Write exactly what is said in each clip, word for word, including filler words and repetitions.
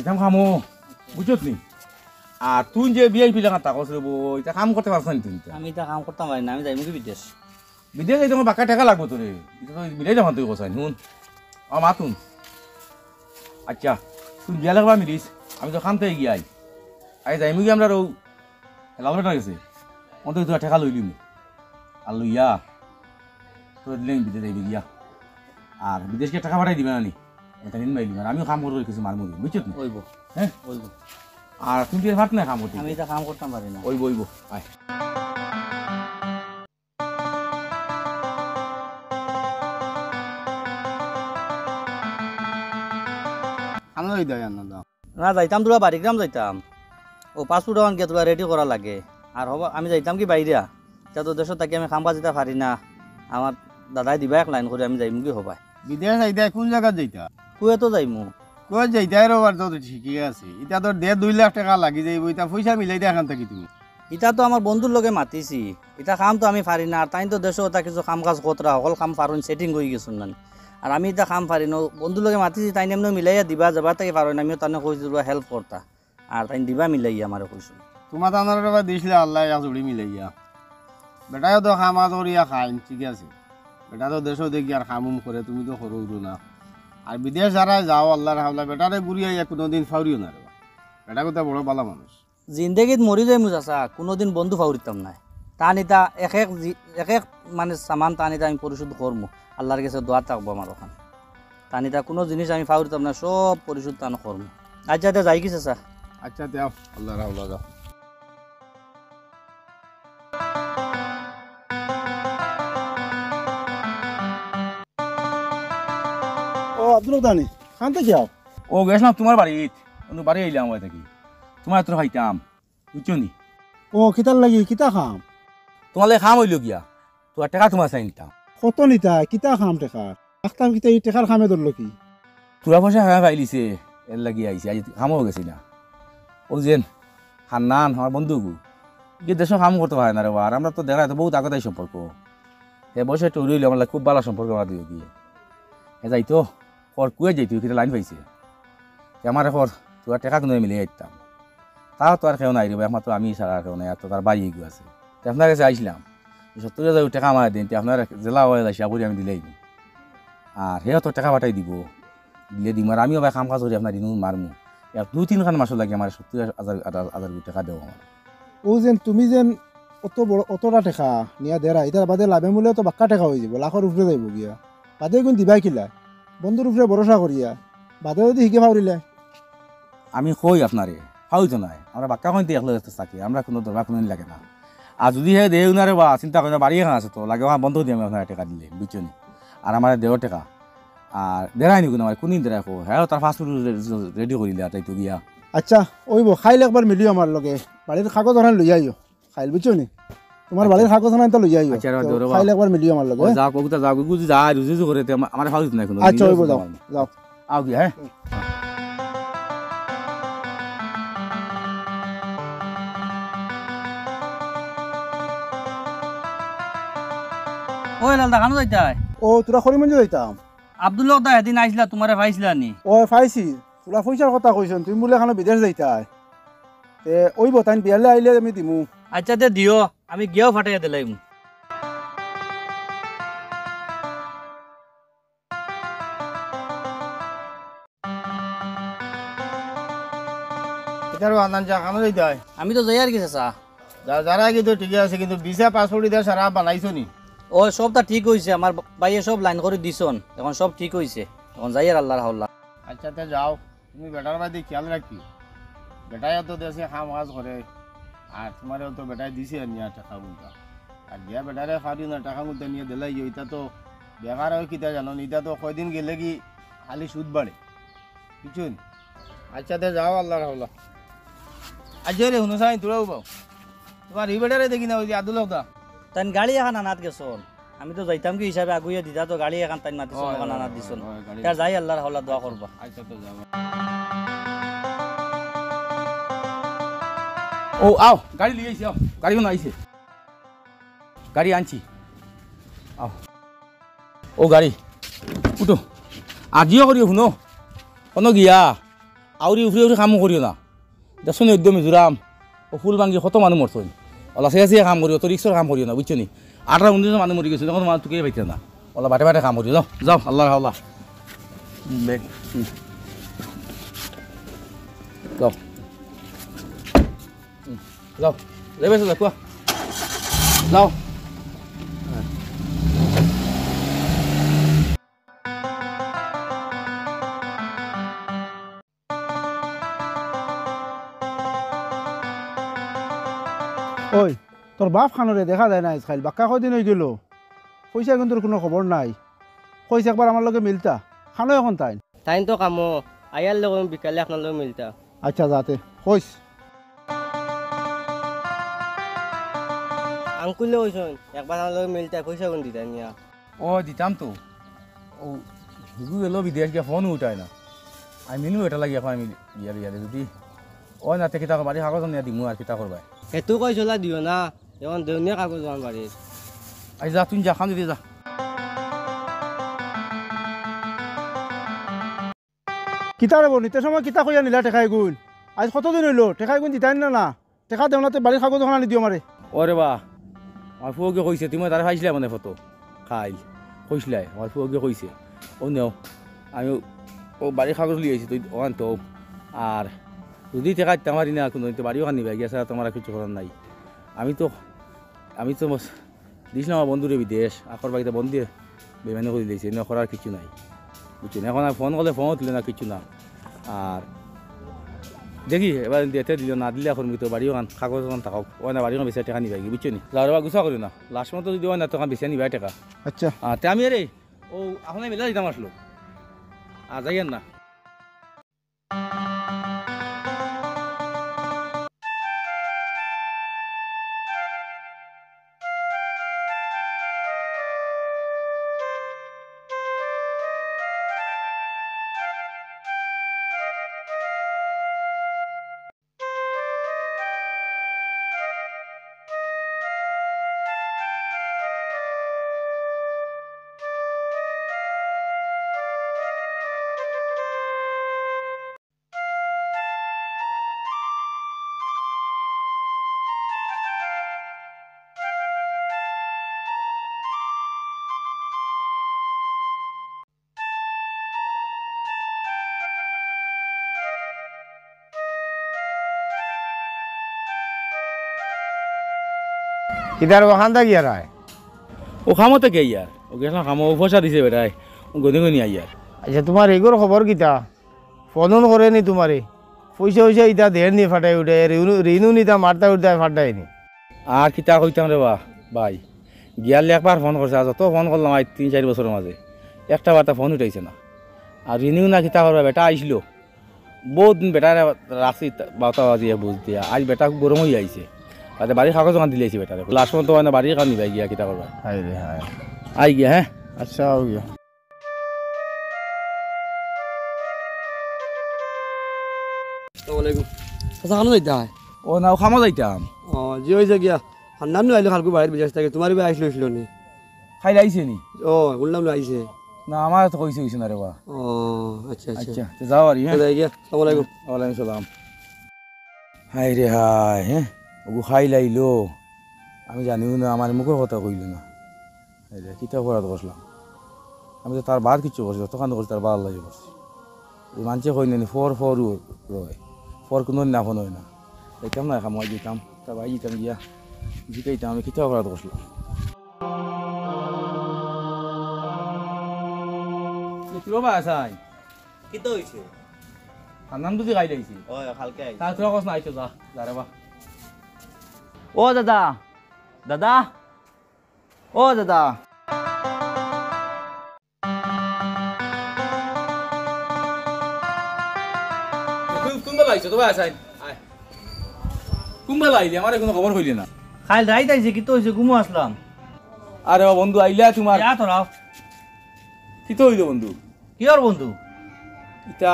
ইতাম কামো, বুঝছত নি? আর তুই যে ভিআইপি লাখান থাকস রে বো, ইতা কাম করতে পারস না নি তুই ইতা? আমি ইতা কাম করতাম পারি না, আমি যাইমুগি বিদেশ। বিদেশ যাইতে আমার বাক্কা টেকা লাগবো তো রে। ইতা তো মিলাই যখন তুই কছাইন, হুন। আমার মাত হুন। আচ্ছা, তুই বিয়া লাগবা মিলিস, আমি তো কাম থাকি গিয়া আই। আই যাইমুগি আমরার অউ হেলাল বেটার গেছে। অন্তত দুইটা টেকা লইলিমু। আর লইয়া তোরে দিলে আমি বিদেশ যাইবে গিয়া। আর বিদেশকে টেকা পাঠাই দিবে না নি? এটা নিন মাইলিম। আর আমিও কাম করবো কিছু মারমু, বুঝছত নি? অইবো। হ্যাঁ? অইবো। আর তুমি কি পারত না কাম করতে? আমি ইতা কাম করতাম পারি না। অইবো, অইবো। আয়। খানো যাইতায় না, যাও। না, যাইতাম, থুড়া বাড়ি গ্রাম যাইতাম। অউ পাসপোর্ট অখান গিয়া থুড়া রেডি করা লাগে। আর হবা, আমি যাইতাম কি বাইরা? ইতা তো দেশো থাকি আমি কাম কাজ ইতা পারি না। আমার দাদায় দিবা এক লাইন করি, আমি যাইমুগি হবায়। বিদেশ যাইতায়, কুন জাগাত যাইতায়? কুয়েতো যাইমু। কুয়েত যাইতায় রে, আর তো ঠিকই আছে। ইতা তো দেড় দুই লাখ টেকা লাগি যাইবো, ইতা পয়সা মিলাই দেও কান থাকি তুমি। ইতা তো আমার বন্ধুর লগে মাতিছি, ইতা কাম তো আমি পারি না, আর তাইন তো দেশো অতা কিছু কাম কাজ করতরা, হকল কাম পারইন, সেটিং অইগেছইন না। আর আমি ইতা কাম পারি না, বন্ধুর লগে মাতিছি, তাইন এমনে মিলাইয়া দিবা, যেবা থাকি পারইন, আমিও তানে কইছি, থুড়া হেল্প করতা, আর তাইন দিবা মিলাইয়া আমারে কইছইন। তুমার তানরে বা দিছলা, আল্লায় এক জুড়ি মিলাইয়া। বেটায়ও তো কাম কাজ করিয়া খাইন, ঠিক আছে। বেটা তো দেশো দেখি আর কাম উম করে, তুমি তো করো উরো না। আর বিদেশ যারা যাও, আল্লার হাওলা, বেটারে ঘুরিয়া আইয়া কুনুদিন ফাউরিও না রে বা। বেটা কথা বড় ভালা মানুষ। জিন্দেগিত মরি যাইমু চাচা, কুনুদিন বন্ধু ফাউরিতাম নায়। তান ইতা এক এক জি-, এক এক মানে সামান তান ইতা আমি পরিশোধ করমু, আল্লার গেছে দোয়া থাকবো আমার অখান। তান ইতা কুনু জিনিস আমি ফাউরিতাম নায়, সব পরিশোধ তান করমু। আচ্ছা, তে যাইগি চাচা। আচ্ছা, তে আও, আল্লার হাওলা যাও। ও আব্দুল দানি, কান থাকি আও? ও গেছলাম তুমার বাড়িত, অনো বাড়ি আইলাম অউ থাকি। তুমার এত খাইতাম, বুঝছো নি? ও, কিতার লাগি, কিতা কাম? তুমার লাগি কাম অইলো গিয়া, থুড়া টেকা তুমার চাইন নিতাম। কত নিতায়, কিতা কাম টেকার? আখতাম কিতা ই টেকার কামে ধরলো কি? থুড়া পয়সা কামে পাইলিছে, এরলাগি আইছি, আইজ কামো গেছি না। অউ যেন হান্নান, আমার বন্ধুগু, গিয়া দেশো কাম করতে পারে না রে বা, আর আমরা তো দেখা তো বউত আগর থাকি সম্পর্ক। হে বয়সে একটু অইলে আমার লাগি খুব ভালা সম্পর্ক আমার দুইও গিয়া। হে যাইতো, কর কুয়েত যাইতো, কিতা লাইন পাইছে। তে আমারে কর, থুড়া টেকা কুনু মিলাই আইতাম। তার তো আর কেউ নাই রে বা, একমাত্র আমি ছাড়া আর কেউ নাই, আর তো তার ভাই এগু আছে। তে আপনার গেছে আইছলাম, সত্তর হাজার টেকা আমারে দেইন, তে আপনার জেলা অইয়া যাইছে, করি আমি দিলাইমু। আর হেও তো টেকা পাঠাই দিবো, দিলে দিমু। আর আমিও বা কাম কাজ করি, আপনার ঋণ মারমু। এক দুই তিন খান মাসর লাগি আমারে সত্তর হাজার, হাজার, হাজার টেকা দেও আমারে। অউ যেন তুমি যেন অত বড়, অতটা টেকা নিয়া দেরায়, ইতার বাদে লাভে মূলে তো বাক্কা টেকা অইযিবো, লাখর উপরে যাইবো গিয়া। বাদে ইগুন দিবায় কিলা? বন্ধুর উপরে ভরসা করিয়া, বাদে যুদি হিগে ফাউরিলায়। আমি কই আপনারে, ফাউরিতো নায়। আমরা বাক্কা কইন্তে একলগে থাকি, আমরা কুনু দরবার কুনু লাগে না। আর যুদি হে দেয় না রে বা, চিন্তা করি না, বাড়ি এখান আছে তো, লাগে অখান বন্ধক দিয়া আমি আপনারে টেকা দিলে, বুঝছো নি? আর আমারে দেও টেকা। আর দেরায় নি কুনু, আমার কুনদিন দেরায় কো, হে তার পাসপোর্ট রে-, রেডি করিলে আর তাই তো গিয়া। আচ্ছা, অইবো, কাইল একবার মিলিও আমার লগে, বাড়ির কাগজ অখান লইয়া আইও। কাইল, বুঝছো নি? তুমার আচ্ছা। বাড়ির কাগজ আনইন তো লইয়া আইও। আচ্ছা, তো দৌড়াবো। কাইল একবার মিলিও আমার লগে, ও, হ্যাঁ? যা, কবুতা যা, গুজি যা, রুজি রুজি করে, তে আমা-, আমার ফাউরিত নাই কুনু। আচ্ছা, অইবো, যাও, যাও। আও গিয়া, হ্যাঁ? ওই লালদা, কানো যাইতায়? ও, থুড়া করিমগঞ্জ যাইতাম। আব্দুল হক দা, হেদিন আইছলা, তুমারে পাইছলা নি? ও, পাইছি। থুড়া পয়সার কথা কইছইন, তুমি বুলে কানো বিদেশ যাইতায়। তে, অইবো, তাইন বিয়ালে আইলে আমি দিমু। আচ্ছা, তে দিও, আমি গিয়াও পাঠাইয়া দিলাইমু। ইতার বানান যা, কানো যাইতায়? আমি তো যাইয়ার গি চাচা। যা, যারা কিন্তু ঠিক আছে, কিন্তু ভিসা, পাসপোর্ট ইতা সারা বানাইছো নি? ও, সবতা ঠিক অইছে, আমার ভাইয়ে সব লাইন করি দিছইন, অখন সব ঠিক অইছে, অখন যাইয়ার আল্লার হাওলা। আচ্ছা, তে যাও। তুমি বেটার বায়দি খিয়াল রাখিও। বেটায় তো দেশে কাম কাজ করে, আর তুমারেও তো বেটায় দিছে আর নিয়া টেকা গুনতা। আর গিয়া বেটারে ফারিও না, টেকা গুনতা নিয়া দিলাইও, ইতা তো বেকার অয় কিতা জানো নি, ইতা তো কয়দিন গেলেগি খালি সুদ বাড়ে, বুঝছো নি? আচ্ছা, তে যাও, আল্লার হাওলা। আচ্ছা রে, হুনো চাইন, থুড়া উবাও। তুমার ই বেটারে দেখি না, অউ যে আব্দুল হক দা। তাইন গাড়ি এখান আনাত গেছইন। আমি তো যাইতাম কি হিসাবে আগুইয়া দিতা তো গাড়ি এখান তাইন মাতিছইন, অয়, অখান অয়, আনাত অয়, দিছইন। অয়, গাড়ি তে যাই আল্লার হাওলা দোয়া করবা। আচ্ছা, তো যাও। ও, আও, গাড়ি লই আইছি, আও। গাড়ি কুনো আইছে? গাড়ি আনছি। আও। ও গাড়ি, উঠো। আজিও করিও হুনো। কুনো গিয়া? আউরি উফরে উফরে কামও করিও না। দেখছো নি, অদ্য মিজোরাম, ও ফুল ভাঙ্গি কত মানুষ মরছইন। অলা চাইয়া চাইয়া কাম করিও, অত রিস্কর কাম করিও না, বুঝছো নি? আঠারো উনিশ মানুষ মরি গেছে, তখন মানুষ তুকাইয়া পাইতা না। অলা বাটে বাটে কাম করিও, যাও, যাও, আল্লার হাওলা। হুম, ব্যাগ, হুম। যাও। হুম, যাও। যাইবে, যাও, কুয়া। যাও। ওই, তোর বাপ খানরে দেখা যায় না আইজকাইল, বাক্কা কয়দিন অইগেলো। পয়সা কিন্তু কুনু খবর নাই। কইছ একবার আমার লগে মিলতা। খানো এখন তাইন? তাইন তো কামো, আইয়ার লগে বিকালে আপনার লগে মিলতা। আচ্ছা, যাতে কইছ। আঙ্কুলে কইছইন, একবার আমার লগে মিলতা, পয়সা কুন দিতা নিয়া। ও, দিতাম তো। ও, হিগু গেলো বিদেশ গিয়া, ফোনও উঠায় না। আমি মিলমু এটা লাগি এখন আমি ইয়ারে ইয়ারে যদি অয় না, তে কিতা করবা? বাড়ির কাগজ নিয়া দিমু আর কিতা করবা? হেতু কইছলা দিও না, এখন দেউনিয়া কাগজ আমার বাড়ির। আই যা, তুই যা, খান দিদি যা। কিতা রে বনি, তে সময় কিতা কইয়া নিলা টেকাইগুন? আইজ কতদিন অইলো, টেকাইগুন দিতাইন না না? টেকা দেও না, তে বাড়ির কাগজ অখান আনি দিও আমারে। ওরে বা, আমার ফুয়গিয়ে কইছে, তুমি তারে পাইছলায় মানে ফটো। খাইল, কইছলায়, আমার ফুয়গিয়ে কইছে। ও নেও, আমি ও বাড়ির কাগজ লই আইছি, তুই অখান তো। আর যদি টেকা দিতাম পারি না, কুনু দিন তো বাড়িও খান নিবা গিয়া, ছাড়া তোমার আর কিছু করার নাই। আমি তো, আমি তো মস-, দিছলাম আমার বন্ধুরে বিদেশ, আকর বাকিটা বন্ধুয়ে বেমানি করি দিছে, এনে করার কিছু নাই। বুঝছো নি? এখন আর ফোন করলে ফোন তুলে না, কিচ্ছু না। আর দেখি, এবার দিতে দিল, না দিলে এখন তো বাড়িও খান, কাগজ খান থাকক, ওই না বাড়িও খান বেশি টেকা নিবাই, বুঝছো নি? যাওয়ার বা গুছা করি না, লাস্ট মতো যদি হয় না, তখন বেশি নিবাই টেকা। আচ্ছা। আর তে আমি, আরে, ও, এখন আমি মেলা দিতাম আসলো, আর যাই আর না। কিতার ওখান থাকি আর আয়? ও কামো থাকি আইয়ার। ও গেছলাম কামো, ও পয়সা দিছে বেটায়। ও গনি গনি আইয়ার। আচ্ছা, তোমার এগুর খবর কিতা? ফোন উন করে নি তোমারে? পয়সা পয়সা ইতা দের নি ফাটাই উঠে, ঋণু, ঋণু নিতা মারতা উঠতে ফাটাই নি। আর কিতা কইতাম রে বা, ভাই। গিয়ালে একবার ফোন করছে, আর যত ফোন করলাম আজ তিন চাইর বছরর মাঝে, একটা বার্তা ফোন উঠাইছে না। আর ঋণু না কিতা করবা, বেটা আইছিল। বউত দিন বেটারে রাখছি বাতা বাজিয়া বুঝ দিয়া। আজ বেটা গরম অইয়া আইছে। তাতে বাড়ির কাগজ অখান দিলাইছি বেটারে। লাস্ট পর্যন্ত মানে বাড়ির কাগজ নিবাই গিয়া কিতা করবা? হায় রে হায়। আই গিয়া, হ্যাঁ? আচ্ছা, অউ গিয়া। আসসালামু আলাইকুম। আচ্ছা, কানো যাইতায়? ও না, ও কামো যাইতাম। ও, জি অইছে গিয়া। হান্নান নু আইলো কালকু বাইর বিদেশ থাকি। তোমার ভাই আইছিল, আইছিল নি? খাইল আইছে নি? ও, হুনলাম নু আইছে। না, আমারে তো কইছে, কইছে না রে বা। ও, আচ্ছা, আচ্ছা। আচ্ছা, তে যাও আর, হ্যাঁ? যাই গিয়া। আসসালামু আলাইকুম। ওয়ালাইকুম সালাম। হায় রে হায়, হ্যাঁ? ওগু খাইল আইলো। আমি জানিও না, আমার মুখর কথা কইল না। হায় রে, কিতা অপরাধ করলাম? আমি তো তার বাদ কিচ্ছু করছি, যতখান করছি তার বাদ লাগি করছি। এই মানষে কইন নি, ফর ফর রয়, ফর কুনু দিন আপন অয় না। যাইতাম না, কামো যাইতাম, তার বাড়ি যাইতাম গিয়া, জিকাইতাম আমি কিতা অপরাধ করছিলাম। কিতা বা আছাই? কিতা অইছে? হান্নান বুঝি খাইল আইছে? ওই, কালকে আইছে। তা তোরা কস না আইছো, যা, যা রে বা। ও দাদা, দাদা, ও দাদা। তুমি কোন বেলা আইছো? তোমার আসাই। আয়। কোন বেলা আইলে? আমারে কুনু খবর কইলে না। খাইল রাইত আইছে, কিতা অইছে? ঘুমো আছলাম। আরে ও বন্ধু, আইলা তোমার। ইয়া তোরাও। কিতা অইলো বন্ধু? কিয়র বন্ধু? ইতা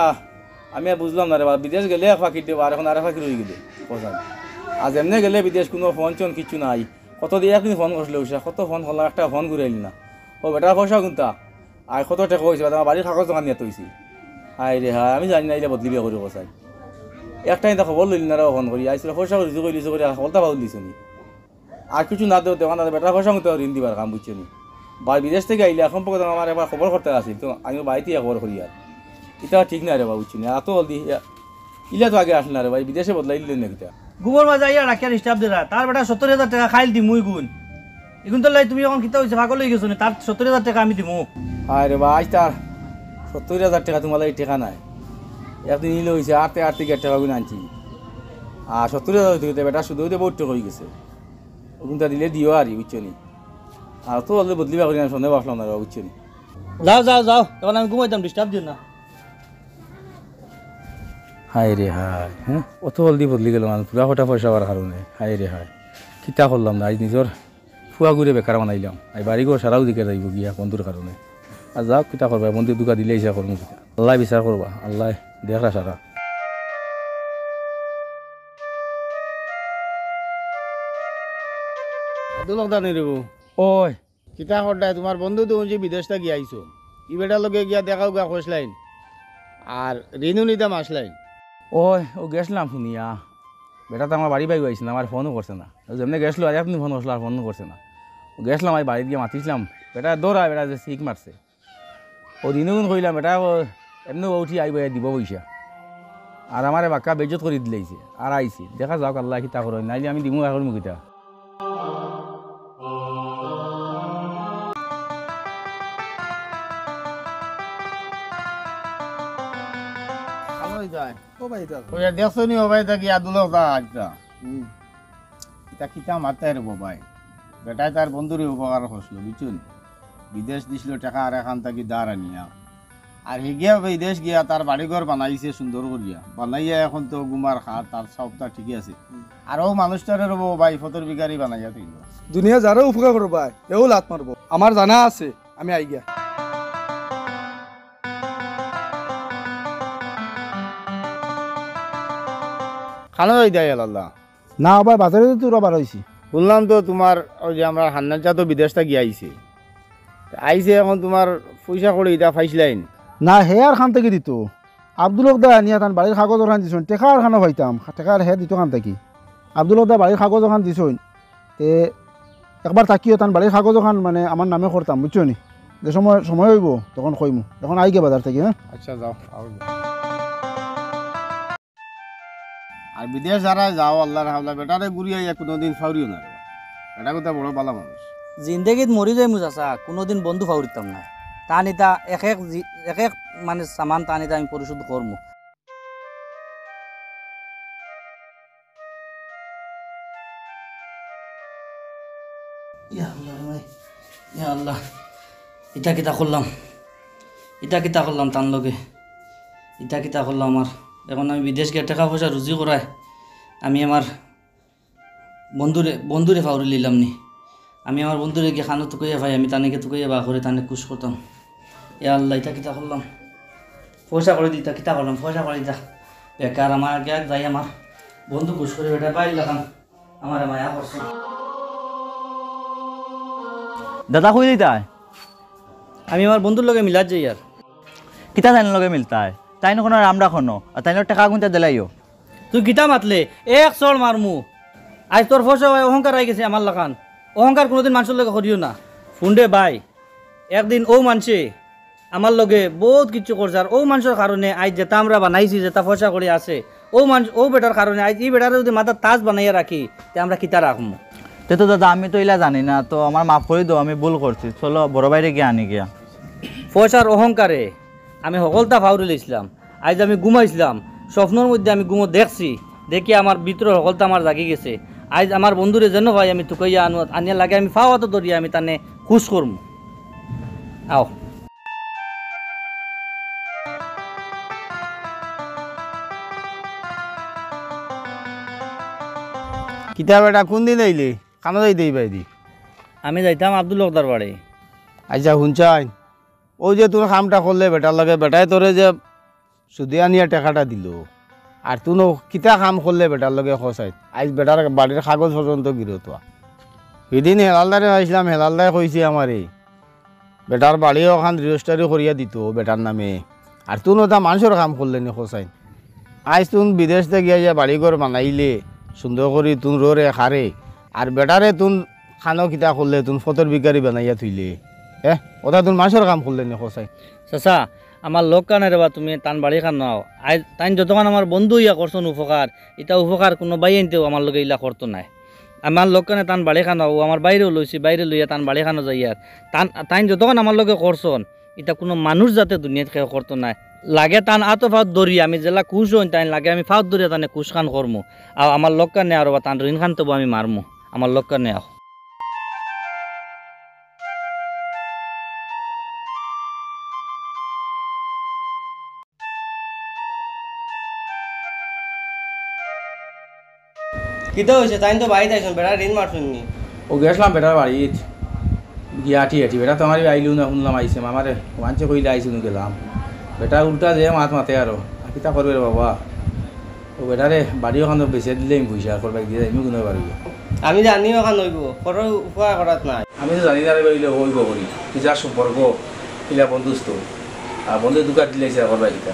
আমি আর বুঝলাম না রে বা, বিদেশ গেলে এক ফাকির দেবা, আর এখন আর এক ফাকির অইগেলে। কথা। আজ এমনে গেলে বিদেশ কুনু ফোন টোন কিচ্ছু নাই। কত দিয়া একদিন ফোন করছিল উষা, কত ফোন করলাম, একটা ফোন ঘুরাইল না। ও বেটার পয়সা কুনতা? আয় কত টেকা অইছে, বাদ আমার বাড়ির কাগজ দোকান নিয়া থইছি। হায় রে হায়, আমি জানি না ইলা বদলি বিয়া করি কছাই। একটা ইতা খবর লইলি না রে, ফোন করি আইসলে পয়সা করি কইলি করি হকলতা পাউল দিছনি। আর কিছু না দেও, দেওয়া না দেও, বেটার পয়সা মতো ঋণ দিবার কাম, বুঝছো নি? ভাই বিদেশ থাকি আইলে এখন পর্যন্ত আমার একবার খবর করতে আসিল, তো আমি বাড়িতে খবর করি আর। ইটা ঠিক না রে বাবা, বুঝছো নি? এত জলদি ইলা তো আগে আসলে না রে ভাই, বিদেশে বদলাই দিলেন না কিতা? ঘুমর মাঝে আইয়া রাখিয়া ডিস্টার্ব দিরা। তার বেটা সত্তর হাজার টেকা খাইল দিমু ইগুন। ইগুন তো লাই তুমি এখন কিতা হইছে, পাগল হয়ে গেছো নি? তার সত্তর হাজার টেকা আমি দিমু। হায় রে ভাই, তার সত্তর হাজার টেকা তোমার এই টেকা নাই। একদিন ইলে হইছে, আটতে আটতে গিয়ে টেকা গুণ আনছি। আর সত্তর হাজার হইতে হইতে বেটা শুধু হইতে বহুত টেকা হয়ে গেছে। ওগুনটা দিলে দিও আর, বুঝছো নি? আর তো বদলি বদলি বাকরি আমি সন্দেহ আসলাম না রে, বুঝছো নি? যাও, যাও, যাও, এখন আমি ঘুমাইতাম, ডিস্টার্ব দিও না। হায় রে হায়, হ্যাঁ, অত জলদি বদলি গেল মানুষ, পুরা কটা পয়সা হওয়ার কারণে। হায় রে হায়, কিতা করলাম না, আজ নিজর ফুয়া ঘুরে বেকার বানাইলাম। আই বাড়ি ঘর সারাও দিকে যাইব গিয়া বন্ধুর কারণে। আর যাও, কিতা করবা, বন্ধু দুকা দিলে ইচ্ছা করবো কিতা? আল্লাহ বিচার করবা, আল্লাহ দেখরা সারা। আব্দুল হক দানি রে বউ। ওই। কিতা করডায়, তোমার বন্ধু তো হুনছি বিদেশ থাকি আইছো। ই বেটার লগে গিয়া দেখা উগা কইসলাইন। আর ঋণও নিতাম আসলাইন। ওই, ও গেছলাম শুনিয়া। বেটা তো আমার বাড়ি বাইরে আইছে না, আমার ফোনও করছে না। ও যেমনে গেছলো, আর একদিন ফোন করছিল, আর ফোন করছে না। ও গেছলাম, আমি বাড়িত গিয়া মাতিছলাম। বেটা দৌড়া, বেটা যে সিক মারছে। ও দিনও গুণ কইলাম, বেটা ও এমনে ও উঠি আইব, এ দিব পয়সা। আর আমারে বাক্কা বেইজ্জত করি দিলাইছে। আর আইছে। দেখা যাউক আল্লাহ কিতা করইন। নাইলে আমি দিমু এখন মুখিটা। ভালোই যায়। ও ভাই, এটা ওই দেখছো নি, ও ভাই, তা কি আব্দুল হক দা আইতা? হুম। এটা কিতা মাতায় রে বাবাই? বেটায় তার বন্ধুরে উপকার করছিল, বুঝছো নি? বিদেশ দিছিল টাকা আর এখান থাকি ধার আনিয়া। আর হে গিয়া বিদেশ গিয়া তার বাড়িঘর বানাইছে সুন্দর করিয়া। বানাইয়া এখন তো ঘুমার খা, তার সবটা ঠিকই আছে। আর ও মানুষটারে রে বাবাই, ফতর ভিখারি বানাইয়া থইল। দুনিয়া যারা উপকার করবায়, এও লাত মারবো। আমার জানা আছে, আমি আইগিয়া। খানো যাই দেয় আল্লাহ। না ভাই, বাজারে তো তোরা বার হইছি। শুনলাম তো তোমার ওই যে আমরা হান্নান চা তো বিদেশটা গিয়া আইছে। আইছে এখন তোমার পয়সা কড়ি ইটা পাইছলাইন? না, হে আর খান থাকি দিত। আব্দুল হক দা আনিয়া তান বাড়ির কাগজ ওখান দিছইন, টেকা আর খানো পাইতাম, টেকা আর হে দিত খান থাকি। আব্দুল হক দা বাড়ির কাগজ ওখান দিছইন, তে একবার থাকিও তান বাড়ির কাগজ ওখান মানে আমার নামে করতাম, বুঝছো নি? যে সময়, সময় হইব তখন কইমু। এখন আইগে বাজার থাকি, হ্যাঁ? আচ্ছা, যাও, আও। আর বিদেশ যারা যাও, আল্লাহর হাওলা, বেটারে ঘুরি আইয়া কোনোদিন ফাউরিও না রে। বেটা কথা বড় বালা মানুষ। জিন্দেগিত মরি যাইমু চাচা, কোনোদিন বন্ধু ফাউরিতাম না। তান ইতা এক এক জি-, এক এক মানে সামান তান ইতা আমি পরিশোধ করমু। ইয়া আল্লাহ রে ভাই, ইয়া আল্লাহ, ইটা কিতা করলাম? ইটা কিতা করলাম তান লগে? ইটা কিতা করলাম আমার? এখন আমি বিদেশ গিয়া টেকা পয়সা রুজি করায় আমি আমার বন্ধুরে, বন্ধুরে ফাউরি লইলাম নি। আমি আমার বন্ধুরে গিয়া খানো তুকাইয়া পাই, আমি তানে গিয়া তুকাইয়া বা করে তানে খুশ করতাম। ইয়া আল্লাহ, ইটা কিতা করলাম? পয়সা কড়ি দি ইতা কিতা করলাম? পয়সা কড়ি দি ইতা বেকার। আমার আগে আগে যাই আমার বন্ধু খুশ করে বেটা পাইল লাখান। আমারে মায়া করছে। দাদা, কই যাইতায়? আমি আমার বন্ধুর লগে মিলাত যাই আর। কিতা তাইনর লগে মিলতায়? তাইন কোনো আর আমরা কোনো, আর তাইনর টেকা গুনতে দিলাইও। তুই কিতা মাতলে? এক চড় মারমু। আইজ তোর পয়সা অয়, অহংকার আই গেছে আমার লাখান। অহংকার কোনোদিন মানষর লগে করিও না। হুন রে ভাই, একদিন অউ মানষে আমার লগে বউত কিচ্ছু করছে, আর অউ মানষর কারণে আইজ যেটা আমরা বানাইছি, যেটা পয়সা কড়ি আছে, অউ মানষ, অউ বেটার কারণে আইজ ই বেটারে যুদি মাথার তাজ বানাইয়া রাখি, তে আমরা কিতা রাখমু? তে তো দাদা, আমি তো ইলা জানি না, তো আমার মাফ করি দেও, আমি ভুল করছি। চলো, বড় ভাইরে গিয়া আনি গিয়া। পয়সার অহংকারে আমি হকলতা ফাউরি লইছিলাম। আইজ আমি ঘুমাইছিলাম, স্বপ্নর মধ্যে আমি ঘুমো দেখছি, দেখি আমার ভিতরে হকলতা আমার জাগি গেছে। আইজ আমার বন্ধুরে যেন পাই আমি তুকাইয়া আনু, আনিয়া লাগে আমি ফাওয়াতো ধরিয়া আমি তানে খুশ করমু। আও। কিতা বেটা, কোন দিন আইলে? কানো যাইতে ইবায়দি? আমি যাইতাম আব্দুল হকদার বাড়ি। আচ্ছা, হুনছাইন, অউ যে তুই কামটা করলে বেটার লগে, বেটায় তোরে যে সুদে আনিয়া টেকাটা দিল, আর তুই কিতা কাম করলে বেটার লগে কছাইন? আইজ বেটার বাড়ির কাগজ পর্যন্ত গিরো তো। হিদিন হেলালদারে পাইছিলাম, হেলালদায় কইছে আমারে, বেটার বাড়ি অখান রেজিস্টারি করিয়া দিত বেটার নামে, আর তুন ওটা মানষর কাম করলে নি কছাইন। আইজ তুন বিদেশ থাকি আইয়া বাড়িঘর বানাইলে, সুন্দর করি তুন রোরে খারে, আর বেটারে তুন খানো কিতা করলে, তুন ফতর ভিখারি বানাইয়া থইলে, হে, ওটা তুন মানষর কাম করলে নি কছাইন। চাচা, আমার লগ কানে রেবা, তুমি তান বাড়ি খানো আও। আইজ তাইন যতখান আমার বন্ধু অইয়া করছন উপকার, ইতা উপকার কুনু বাইয়াইন্তেও আমার লগে ইলা করতো নায়। আমার লগ কানে তান বাড়ি খানো আও, আমার বাইরেও লইছি, বাইরে লইয়া তান বাড়ি খানো যাইয়ার। তান, তাইন যতখান আমার লগে করছন, ইতা কুনু মানুষ জাতে দুনিয়াত কেউ করতো নায়। লাগে তান আতো ফাওত ধরি, আমি যেলা খুশ অইন তাইন লাগে আমি ফাওত ধরিয়া তানে খুশ খান করমু। আও আমার লগ কানে আও রেবা, তান ঋণ খান তবু আমি মারমু। আমার লগ কানে আও। কিতা অইছে? তাইন তো বাড়িত আইছন, বেটার ঋণ মারছন নি? ও গেছলাম বেটার বাড়িত, গিয়া আটি আটি। বেটা তো আমার আইলো না, হুনলাম আইছে, মামারে মানষে কইলে আইছে নু গেলাম। বেটা উল্টা যে মাত মাতে আরো, আর কিতা করবে রে বাবা? ও বেটারে বাড়ি ওখানো বেচে দিলে আমি পয়সা করবাই দিয়া যাইমু কুনু বাড়ি। আমি জানি ওখান অইবো, করো উপকার করাত নাই। আমি তো জানি না রে বা, অইলে অইবো করি। কি যার সম্পর্ক, কিলা বন্ধুত্ব। আর বন্ধু দুকা দিলে ইচ্ছা করবাই কিতা।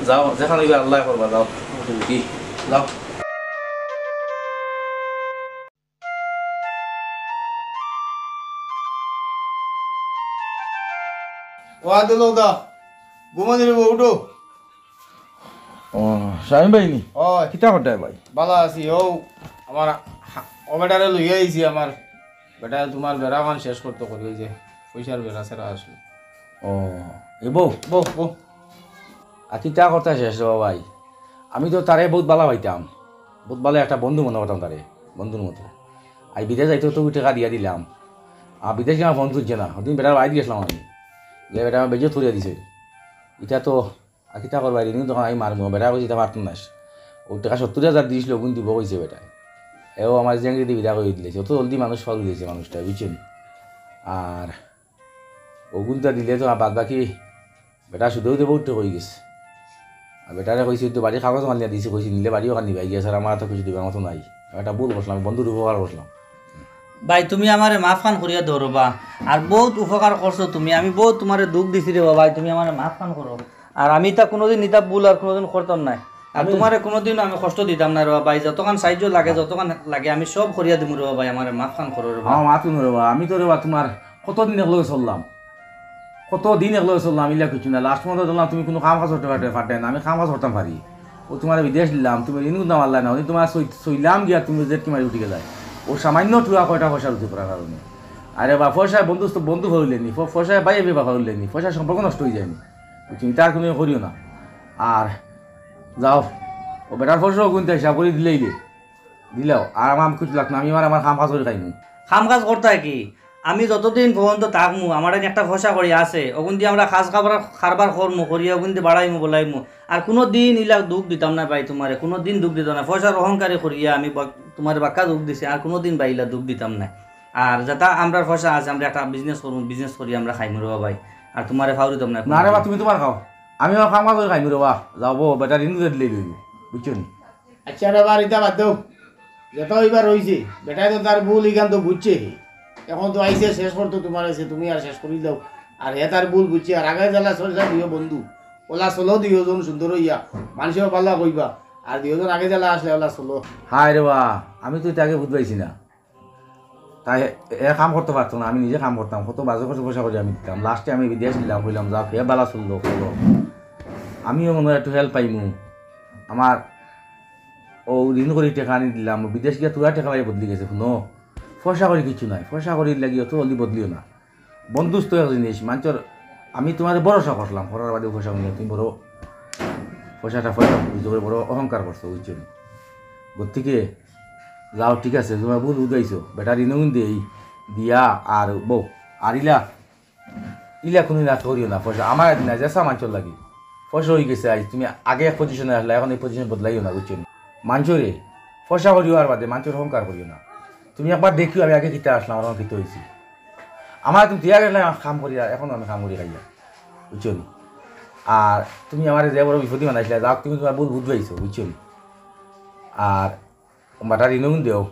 যাও, যেখান অইবা আল্লায় করবা, যাও। কি? যাও। ও আব্দুল দা, ঘুমানি রে বা, উঠো। ও, শামীম ভাই নি? অয়। কিতা করতায় ভাই? বালা আছি, ও আমার হা-, ও বেটারে লইয়া আইছি আমার। বেটায় তুমার বেড়া খান শেষ করতো করি, ওই যে পয়সার বেড়া ছেড়া আসলো। ও, এ বউ? বউ, বউ। আর কিতা করতায় শেষ রে বা ভাই? আমি তো তারে বউত বালা পাইতাম। বউত বালা একটা বন্ধু মনো করতাম তারে, বন্ধুর মতো। আইজ বিদেশ যাইতে তো টেকা দিয়া দিলাম। আর বিদেশ গিয়া আমার ফোন তুলছে না। ওদিন বেটার বাড়িত গেছলাম আমি। গিয়া বেটা আমার বেইজ্জত করিয়া দিছে। ইটা তো আর কিতা করবা, ঋণ তখন আমি মারমু। বেটা কইছে, "ইতা পারতাম না।" ও টেকা সত্তর হাজার দিছিল, ওগুন দিব কইছে বেটায়। এও আমার জেংড়ি দি বিদায় করি দিলাইছে। অত জলদি মানুষ ফাউল দিছে মানুষটা, বুঝছইন? আর ওগুনটা দিলে তো আর বাদ বাকি বেটা সুদেও দেবো উঠতে কই গেছে। আর বেটারে কইছি, "তুই বাড়ি কাগজ মালিয়া দিছি," কইছি, "নিলে বাড়ি ওখান নিবাই গিয়া, স্যার, আমার তো কিছু দিবার মতো নাই। আমি একটা ভুল করছিলাম, বন্ধুর উপকার করছিলাম।" ভাই, তুমি আমারে মাফ খান করিয়া দেও রে বা। আর বউত উপকার করছো তুমি, আমি বউত তুমারে দুখ দিছি রে বা ভাই, তুমি আমারে মাফ খান করো। আর আমি ইতা কুনুদিন ইতা ভুল আর কুনুদিন করতাম নায়। আর আমি তুমারে কুনুদিন আমি কষ্ট দিতাম নায় রে বা ভাই, যতখান সাহায্য লাগে, যতখান লাগে আমি সব করিয়া দিমু রে বা ভাই, আমারে মাফ খান করো রে বা। আমার মাফ খান করো রে বা, আমি তো রে বা তুমার কতদিন একলগে চললাম, কতদিন একলগে চললাম, ইলা কিছু না। লাস্ট পর্যন্ত দেখলাম তুমি কুনু কাম কাজ করতে পারতে, পারতে না, আমি কাম কাজ করতাম পারি। ও তুমারে বিদেশ দিলাম, তুমি ঋণ গুনতাম পারলায় না, উনি তুমার সই-, সইলাম গিয়া তুমি জেটকি মারি উঠি গেলায়। ও সামান্য টুয়া কয়টা পয়সা রুজি করার কারণে। আরে বা পয়সায় বন্ধুত্ব বন্ধু হইলেনি, প-, পয়সায় ভাই এবে বা হইলেনি, পয়সায় সম্পর্ক নষ্ট হয়ে যায়নি। বুঝছো? ইতা আর কুনু করিও না। আর যাও, ও বেটার পয়সাও গুনতে হিসাব করি দিলেই দে। দিলাও, আর আমার কিছু লাগতো না, আমি আমার, আমার কাম কাজ করি খাইমু। কাম কাজ করতায় কি? আমি যতদিন পর্যন্ত থাকমু, আমার একটা পয়সা করি আছে, ওগুন দি আমরা কাজ কারবার, কারবার করমু, করিয়া ওগুন দি বাড়াইমু, বলাইমু। আর কুনুদিন ইলা দুখ দিতাম না ভাই তুমারে, কুনুদিন দুখ দিতাম না। পয়সার অহংকারে করিয়া আমি বা-, তুমারে বাক্কা দুখ দিছি, আর কুনুদিন ভাই ইলা দুখ দিতাম না। আর যেটা আমরার পয়সা আছে, আমরা একটা business করমু, business করি আমরা খাইমু রে বা ভাই। আর তুমারে ফাউরিতাম না না রে বা, কুনুদিন। তুমি তুমার খাও, আমি আমার কাম কাজ করি খাইমু রে বা। যাও বউ, বেটা ঋণ করে দিলেই লইব, বুঝছো নি? আচ্ছা রে বা, ইতা বাদ দেও। যেটা অইবার অইছে, বেটায় তো তার ভুল ইখান তো বুঝছে। এখন তো আইছে শেষ করতো তুমার কাছে, তুমি আর শেষ করি দাও। আর হে তার ভুল বুঝছে, আর আগে জ্বালা চলছে দুইও বন্ধু। ওলা চলো দুইওজন সুন্দর অইয়া, মানষেও বালা কইবা। আর দুইওজন আগে জ্বালা আসলে ওলা চলো। হায় রে বা, আমি তো ইতা আগে বুঝ পাইছি না। তাই এ কাম করতো পারতো না, আমি নিজে কাম করতাম, কত বাজে খরচ পয়সা করি আমি দিতাম। লাস্টে আমি বিদেশ দিলাম, কইলাম, "যাও, হে বালা চললো, চলো।" আমিও মনে হয় একটু help পাইমু। আমার ও ঋণ করি টেকা আনি দিলাম, বিদেশ গিয়া তুরা টেকা পাই বদলি গেছে। হুনো, পয়সা করি কিচ্ছু নাই, পয়সা করি লাগি অত জলদি বদলিও না। বন্ধুত্ব এক জিনিস, মানষর আমি তুমারে ভরসা করলাম, করার বাদে পয়সা করি তুমি বড় পয়সাটা পয়সা বুঝতে করে বড় অহংকার করছো, বুঝছো নি? গতিকে যাও, ঠিক আছে, তুমার ভুল বুঝাইছো, বেটা ঋণ দেই দিয়া আর বউ আর ইলা, ইলা কুনু ইলা করিও না, পয়সা আমার না, যেসা মানষর লাগি পয়সা হয়ে গেছে। আইজ তুমি আগে এক পজিশনে আসলা, এখন এই পজিশন বদলাইও না, বুঝছো নি? মানষরে পয়সা করিও আর বাদে মানষর অহংকার করিও না। তুমি একবার দেখিও আমি আগে কিতা আসলাম, আর এখন কিতা হইছি। আমার তুমি দিয়া গেলে কাম করি, আর এখন আমি কাম করি খাইয়া, বুঝছো নি? আর তুমি আমার যে বড় বিপদী বানাইছিলা, যাক তুমি তুমার ভুল বুঝ পাইছো, বুঝছো নি? আর বাটা ঋণ দেও,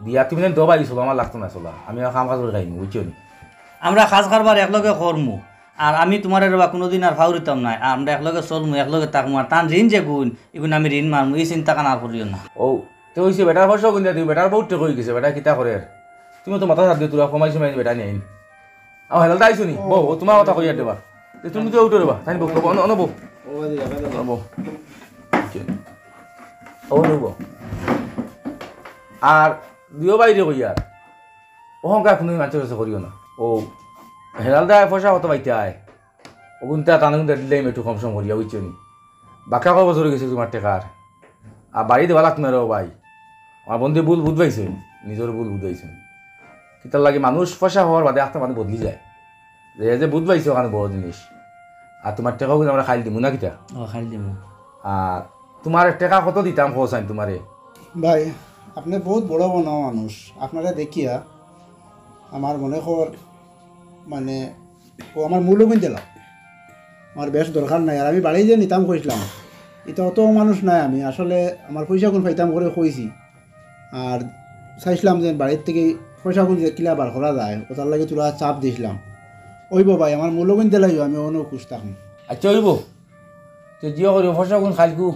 দিয়া তুমি যেন দবাই চলো, আমার লাগতো না চলা, আমি আমার কাম কাজ করি খাইমু, বুঝছো নি? আমরা কাজ কারবার একলগে করমু, আর আমি তুমারে রেবা কুনুদিন আর ফাউরিতাম নায়। আর আমরা একলগে চলমু, একলগে থাকমু। আর তান ঋণ যেগুন, ইগুন আমি ঋণ মারমু, ই চিন্তা খান আর করিও না। ও, তে অইছে বেটার পয়সা গুন দিয়া দিও, বেটার বউত টেকা অইগেছে, বেটা কিতা করের? তুমি তো মাথা সাথ দিও, তুরা কমাইছো মাইন বেটা নেইন। আও, হেলাল দা আইছো নি? বউ, ও তুমার কথা কইয়ার দেবা। তে তুমি তো উঠো রেবা, তাই বউ, বউ, অনো, অনো বউ। অনো বউ। অনো বউ। আর দিও বাইরে কইয়ার। অহংকার কুনু মানষর গেছে করিও না। ও, হেলাল দা পয়সা কত পাইতে আয়? অগুনতা তানগুনতা দিলাইমু একটু কম সম করিয়া, বুঝছো নি? বাক্কা কয় বছর অইগেছে তুমার টেকার। আর বাড়ি দেওয়া লাগতো না রে ও ভাই। আমার বন্ধু ভুল বুঝ পাইছে, নিজর ভুল বুঝ পাইছে। কিতার লাগি মানুষ পয়সা হওয়ার বাদে একটা মানুষ বদলি যায়। যে, যে বুঝ পাইছে অখান বড় জিনিস। আর তুমার টেকাও কিন্তু আমরা খাইল দিমু না কিতা? ও, খাইল দিমু। আর তুমার টেকা কত দিতাম কও চাইন তুমারে? ভাই, আপনে বউত বড় মনা মানুষ। আপনারে দেখিয়া আমার মনে কর, মানে, ও আমার মূল্যবিন দিলা। আমার বেশ দরকার নাই। আর আমি বাড়ি যে নিতাম কইছলাম, ইতা অত মানুষ নায় আমি। আসলে আমার পয়সাগুন পাইতাম করি কইছি। আর চাইছলাম যে বাড়ির থাকি পয়সাগুন যে কিলা বার করা যায়, অতার লাগি তুরা চাপ দিছলাম। অইবো ভাই, আমার মূল্যবিন দিলাইও, আমি অনো খুশ থাকমু। আচ্ছা, অইবো। তে জিও করিও, পয়সাগুন খাইলকু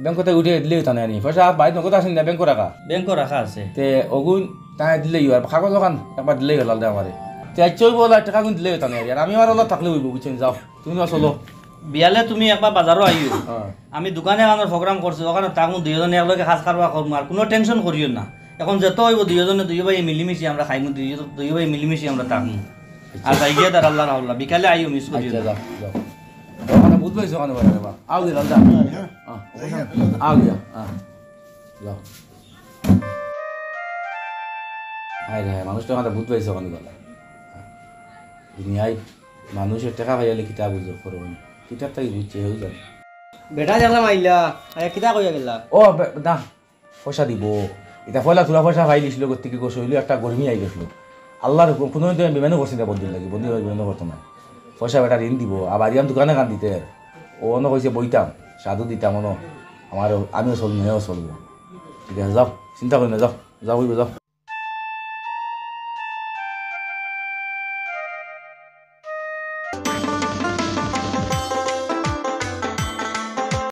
ব্যাংক থাকি উঠে দিলেও তা নাই নি। পয়সা বাড়িত নগদ আছে না, ব্যাংক রাখা? ব্যাংক রাখা আছে। তে অগুন তাই দিলেই অয়, আর কাগজ অখান একবার দিলেই অয়, লাল দে আমারে। তে আচ্ছা, অইবো, অলা টেকাগুন দিলেই তা নাই আর। আমি আমার অলা থাকলে অইবো, বুঝছো নি? যাও, তুমি যাও, চলো। বিয়ালে তুমি একবার বাজারো আইও। হ্যাঁ। আমি দোকানে আনার প্রোগ্রাম করছি, অখানো থাকমু দুইওজনে একলগে কাজ কারবার করমু, আর কুনু টেনশন করিও না। অখন যেতা অইবো দুইওজনে দুইও ভাই মিলিমিশি আমরা খাইমু, দুইও, দুইও ভাই মিলিমিশি আমরা থাকমু। আর যাইগিয়া দার আল্লাহ রাহুল্লাহ, বিকালে আইও, মিস করিও আচ্ছা, না। যাও, যাও। অখানো বুঝ পাইছো অখানো বাজারে বা? আও দিলাম, যাও। হ্যাঁ, হ্যাঁ। হ্যাঁ, আও দিয়া, হ্যাঁ। যাও। হায় রে হায়, মানুষটা অখানো বুঝ পাইছো অখানো বালা। দুনিয়ায় মানুষে টেকা পাইলে কিতা বুঝো, করো নি। কিতা তাই বুঝছে, হেউ জানে। বেটা দেখলাম আইলা, আরে কিতা কইয়া গেলা? ও, বে-, না, পয়সা দিবো। ইতা পয়লা তুরা পয়সা পাইলিছিল, গতিকে গো শরীলো একটা গরমি আইগেছিল। আল্লার হুকুম, কুনু দিন আমি বেইমানি করছি না বন্ধুর লাগি, বন্ধু বেইমানি করতো না। পয়সা বেটা ঋণ দিবো, আবার ইয়ান দোকানে কান দিতে। ও অনো কইছে বইতাম, সাধু দিতাম অনো। আমার, আমিও চলমু, হেও চলবো। ঠিক আছে, যাও, চিন্তা করি না, যাও, যাও, অইবো, যাও।